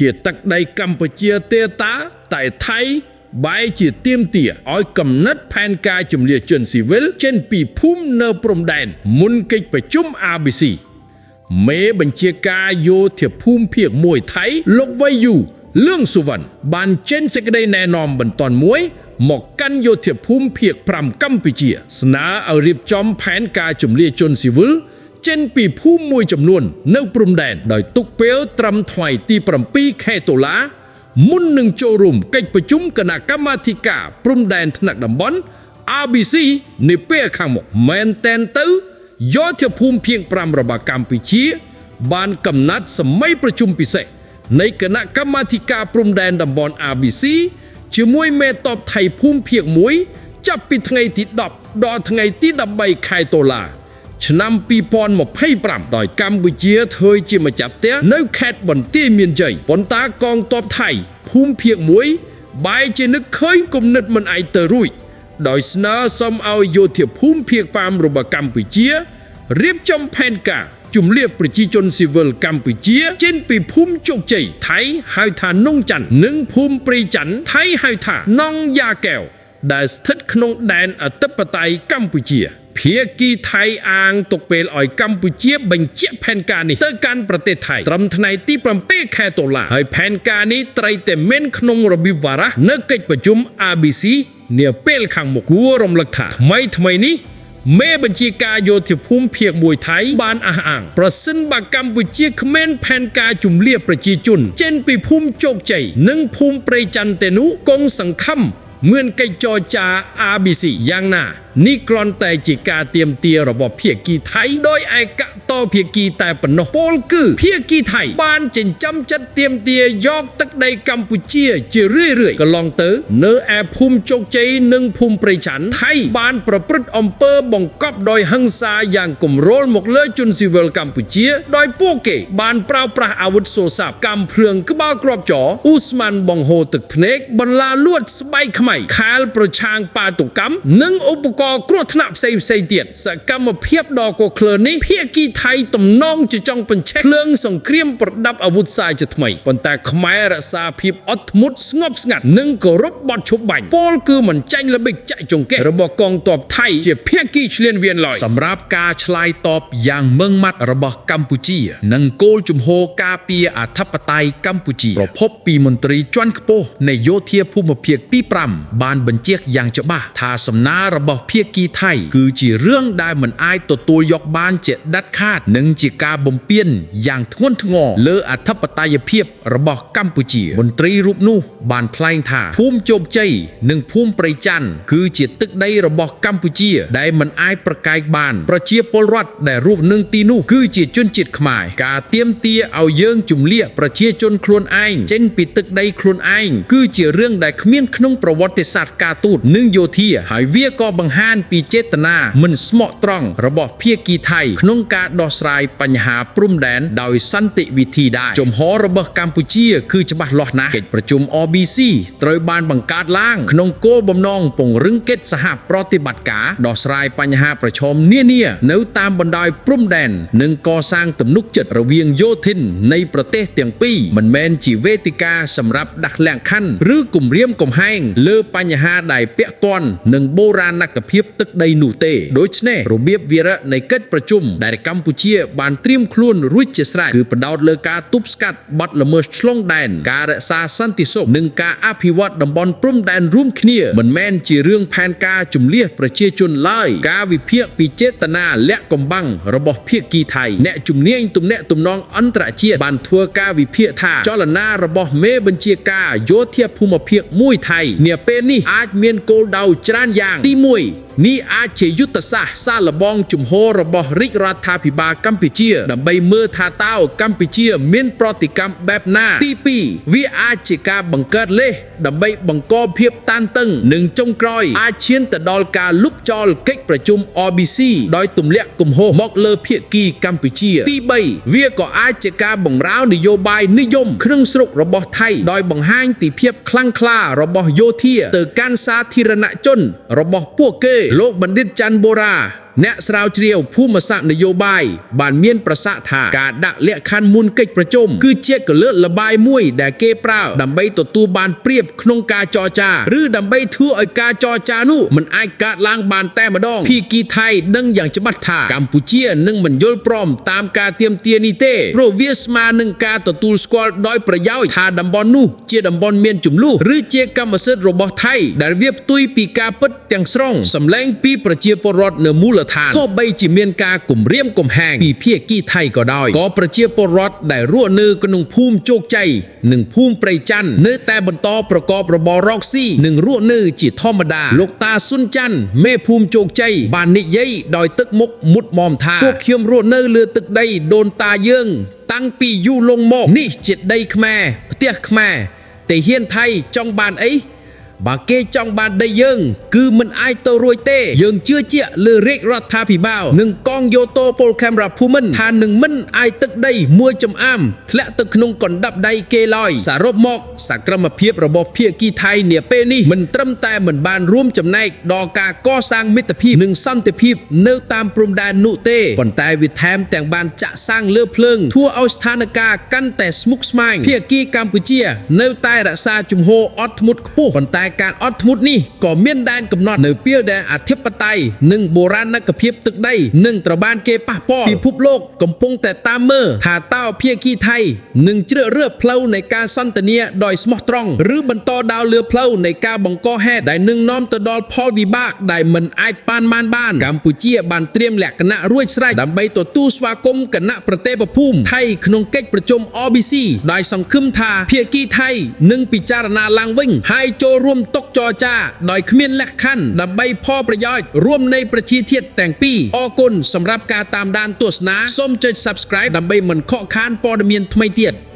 ជាទឹកដីកម្ពុជាទេតាតែថៃបែរជាទាមទារឲ្យកំណត់ផែនការជំនះជនស៊ីវិលចេញពីភូមិនៅព្រំដែនមុនកិច្ចប្រជុំ ABC មេបញ្ជាការយោធាភូមិភាគមួយថៃលោកវៃយូលឿងសុវណ្ណបានចេញសេចក្តីណែនាំបន្ទាន់មួយមកកាន់យោធាភូមិភាគ5កម្ពុជា ស្នើឲ្យរៀបចំផែនការជំនះជនស៊ីវិលចេញពីភូមិមួយចំនួននៅព្រំដែនដោយទុកពេលត្រឹមថ្ងៃទី7ខែតុលាមុននឹងចូលរួមកិច្ចប្រជុំគណៈកម្មាធិការព្រំដែនថ្នាក់តំបន់ RBC នាពេលខាងមុខមែនតែនទៅយោធាភូមិភាគ5របស់កម្ពុជា បានកំណត់សម័យប្រជុំពិសេសនៃគណៈកម្មាធិការព្រំដែនតំបន់ RBC ជាមួយមេតបថៃភូមិភាគ1ចាប់ពីថ្ងៃទី10ដល់ថ្ងៃទី13ខែតុលាឆ្នាំ2025ដោយកម្ពុជាធ្វើជាម្ចាស់ផ្ទះនៅខេត្តបន្ទាយមានជ័យប៉ុន្តែកងទ័ពថៃភូមិភាគ1បែរជានឹកឃើញគំនិតមិនអាចទៅរួចដោយស្នើសុំឲ្យយោធាភូមិភាគ5របស់កម្ពុជារៀបចំផែនការជំលៀសប្រជាជនស៊ីវិលកម្ពុជាចេញពីភូមិជោគជ័យថៃហៅថានងច័ន្ទនិងភូមិព្រៃច័ន្ទថៃហៅថានងយ៉ាកែវដែលស្ថិតក្នុងដែនអធិបតេយ្យកម្ពុជាភាគីថៃអាងទុកពេលឲ្យកម្ពុជាបញ្ជាក់ផែនការនេះទៅកាន់ប្រទេសថៃត្រឹមថ្ងៃទី7ខែតុលាហើយផែនការនេះត្រូវតែមានក្នុងរបៀបវរៈនៅកិច្ចប្រជុំ ABC នាពេលខាងមុខគួររំលឹកថាថ្មីថ្មីនេះមេបញ្ជាការយោធាភូមិភាគមួយថៃបានអះអាងប្រសិនបើកម្ពុជាគ្មានផែនការជំលៀសប្រជាជនចេញពីភូមិជោគជ័យនិងភូមិព្រៃច័ន្ទទេនោះគង់សង្ឃឹមមានកិច្ចចរចា ABC យ៉ាងណានេះគ្រាន់តែជាការទៀមទារបស់ភាគីថៃដោយឯកតភាគីតែប៉ុណ្ណោះពលគឺភាគីថៃបានចិញ្ចឹមចិត្តទៀមទាយកទឹកដីកម្ពុជាជារឿយៗកន្លងទៅនៅឯភូមិជោគជ័យនិងភូមិព្រៃច័ន្ទថៃបានប្រព្រឹត្តអំពើបង្កប់ដោយហិង្សាយ៉ាងគំរោលមកលើជនស៊ីវិលកម្ពុជាដោយពួកគេបានប្រើប្រាស់អាវុធសូរស័ព្ទកាំភ្លើងក្បាលគ្រាប់ចរអ៊ូស្មានបង្ហូរទឹកភ្នែកបន្លាលួចស្បែកខ្មៅខាលប្រឆាងបាតុកម្មនិងឧបករណ៍គ្រោះថ្នាក់ផ្សេងផ្សេងទៀតសកម្មភាពដ៏កក្លឿននេះភាគីថៃទំនងជាចង់បញ្ឆេះភ្លើងសង្គ្រាមប្រដាប់អាវុធសាយជាថ្មីប៉ុន្តែខ្មែររក្សាភាពអត់ធ្មត់ស្ងប់ស្ងាត់និងគោរពបទឈប់បាញ់ពលគឺមិនចាញ់ល្បិចចាក់ចង្កេះរបស់កងទ័ពថៃជាភាគីឈ្លានពានឡើយ សម្រាប់ការឆ្លើយតបយ៉ាងម៉ឺងម៉ាត់របស់កម្ពុជា និងគោលជំហរការពារអធិបតេយ្យកម្ពុជាប្រភពពីមន្ត្រីជាន់ខ្ពស់នៃយោធាភូមិភាគទី5បានបញ្ជាក់យ៉ាងច្បាស់ថាសំណើរបស់ភាគីថៃគឺជារឿងដែលមិនអាចទទួលយកបានជាដាច់ខាតនិងជាការបំពានយ៉ាងធ្ងន់ធ្ងរលើអធិបតេយ្យភាពរបស់កម្ពុជាមន្ត្រីរូបនោះបានថ្លែងថាភូមិជោគជ័យនិងភូមិព្រៃច័ន្ទគឺជាទឹកដីរបស់កម្ពុជាដែលមិនអាចប្រកែកបានប្រជាពលរដ្ឋដែលរស់នៅទីនោះគឺជាជនជាតិខ្មែរការទាមទារឲ្យយើងជំលះប្រជាជនខ្លួនឯងចេញពីទឹកដីខ្លួនឯងគឺជារឿងដែលគ្មានក្នុងប្រវត្តិសាស្ត្រការទូតនិងយោធាហើយវាក៏បង្ហាញពីចេតនាមិនស្មោះត្រង់របស់ភាគីថៃក្នុងការដោះស្រាយបញ្ហាព្រំដែនដោយសន្តិវិធីដែរជំហររបស់កម្ពុជាគឺច្បាស់លាស់ណាស់កិច្ចប្រជុំ RBC ត្រូវបានបង្កើតឡើងក្នុងគោលបំណងពង្រឹងកិច្ចសហប្រតិបត្តិការដោះស្រាយបញ្ហាប្រឈមនានានៅតាមបណ្ដោយព្រំដែននិងកសាងទំនុកចិត្តរវាងយោធិននៃប្រទេសទាំងពីរមិនមែនជាវេទិកាសម្រាប់ដាក់លក្ខខណ្ឌឬគំរាមកំហែងលើបញ្ហាដែលពាក់ព័ន្ធនឹងបូរាណភាពទឹកដីនោះទេដូច្នេះរបៀបវារៈនៃកិច្ចប្រជុំដែលកម្ពុជាបានត្រៀមខ្លួនរួចជាស្រេចគឺផ្ដោតលើការទប់ស្កាត់បទល្មើសឆ្លងដែនការរក្សាសន្តិសុខនិងការអភិវឌ្ឍតំបន់ព្រំដែនរួមគ្នាមិនមែនជារឿងផែនការជំលះប្រជាជនឡើយការវិភាគពីចេតនាលាក់កំបាំងរបស់ភាគីថៃអ្នកជំនាញទំនាក់ទំនងអន្តរជាតិបានធ្វើការវិភាគថាចលនារបស់មេបញ្ជាការយោធាភូមិភាគមួយថៃនាពេលនេះអាចមានគោលដៅច្រើនយ៉ាងទី1នេះអាចជាយុទ្ធសាស្ត្រសាឡបងជំហររបស់រាជរដ្ឋាភិបាលកម្ពុជាដើម្បីមើលថាតើកម្ពុជាមានប្រតិកម្មបែបណាទី2វាអាចជាការបង្កើតលេសដើម្បីបង្កភាពតានតឹងនិងចុងក្រោយអាចឈានទៅដល់ការលុបចោលកិច្ចប្រជុំ RBC ដោយទម្លាក់កំហុសមកលើភាគីកម្ពុជាទី3វាក៏អាចជាការបំរើនយោបាយនិយមក្នុងស្រុករបស់ថៃដោយបង្ហាញពីភាពខ្លាំងក្លារបស់យោធាទៅកាន់សាធារណជនរបស់ពួកគេលោកបណ្ឌិតច័ន្ទបូរ៉ា អ្នកស្រាវជ្រាវភូមិសាស្ត្រនយោបាយបានមានប្រសាសន៍ថាការដាក់លក្ខខណ្ឌមុនកិច្ចប្រជុំគឺជាកលិលបាយមួយដែលគេប្រើដើម្បីទទួលបានប្រៀបក្នុងការចរចាឬដើម្បីធ្វើឲ្យការចរចានោះមិនអាចកើតឡើងបានតែម្ដងភាគីថៃដឹងយ៉ាងច្បាស់ថាកម្ពុជានឹងមិនយល់ព្រមតាមការទាមទារនេះទេព្រោះវាស្មើនឹងការទទួលស្គាល់ដោយប្រយោជន៍ថាតំបន់នោះជាតំបន់មានចំនួនឬជាកម្មសិទ្ធិរបស់ថៃដែលវាផ្ទុយពីការពិតទាំងស្រុងសម្លែងពីប្រជាពលរដ្ឋនៅមូលដ្ឋានទោះបីជាមានការគំរាមកំហែងពីភាគីថៃក៏ដោយក៏ប្រជាពលរដ្ឋដែលរស់នៅក្នុងភូមិជោគជ័យនិងភូមិព្រៃច័ន្ទនៅតែបន្តប្រកបរបររកស៊ីនិងរស់នៅជាធម្មតាលោកតាសុនច័ន្ទមេភូមិជោគជ័យបាននិយាយដោយទឹកមុខមុតមមថាពួកខ្ញុំរស់នៅលើទឹកដីដូនតាយើង តាំងពីយូរលង់មកនេះជាដីខ្មែរផ្ទះខ្មែរតែហ៊ានថៃចង់បានអីបើគេចង់បានដីយើង គឺមិនអាចទៅរួចទេ យើងជឿជាក់លើរាជរដ្ឋាភិបាលនិងកងយោធពលខេមរៈភូមិន្ទថានឹងមិនអាចទឹកដីមួយចំអាមធ្លាក់ទៅក្នុងកណ្ដាប់ដៃគេឡើយសរុបមកសកម្មភាពរបស់ភាគីថៃនាពេលនេះមិនត្រឹមតែមិនបានរួមចំណែកដល់ការកសាងមិត្តភាពនិងសន្តិភាពនៅតាមព្រំដែននោះទេប៉ុន្តែវាថែមទាំងបានចាក់សាំងលើភ្លើងធ្វើឲ្យស្ថានភាពកាន់តែស្មុគស្មាញភាគីកម្ពុជានៅតែរក្សាជំហរអត់ធ្មត់ខ្ពស់ប៉ុន្តែការអត់ធ្មត់នេះក៏មានដែនកំណត់នៅពេលដែលអធិបតេយ្យនិងបុរាណកភាពទឹកដីនឹងត្រូវបានគេប៉ះពាល់ពិភពលោកកំពុងតែតាមមើលថាតើភាគីថៃនឹងជ្រើសរើសផ្លូវនៃការសន្ទនាដោយស្មោះត្រង់ឬបន្តដើរលើផ្លូវនៃការបង្កហេតុដែលនឹងនាំទៅដល់ផលវិបាកដែលមិនអាចប៉ាន់មានបានកម្ពុជាបានត្រៀមលក្ខណៈរួចស្រេចដើម្បីទទួលស្វាគមន៍គណៈប្រទេសភូមិថៃក្នុងកិច្ចប្រជុំ RBC ដោយសង្ឃឹមថាភាគីថៃនឹងពិចារណាឡើងវិញហើយចូលរួមតុចរចាដោយគ្មានលក្ខខណ្ឌដើម្បីផលប្រយោជន៍រួមនៃប្រជាជាតិទាំងពីរអរគុណសម្រាប់ការតាមដានទស្សនាសូមចុច Subscribe ដើម្បីមិនខកខានព័ត៌មានថ្មីទៀត។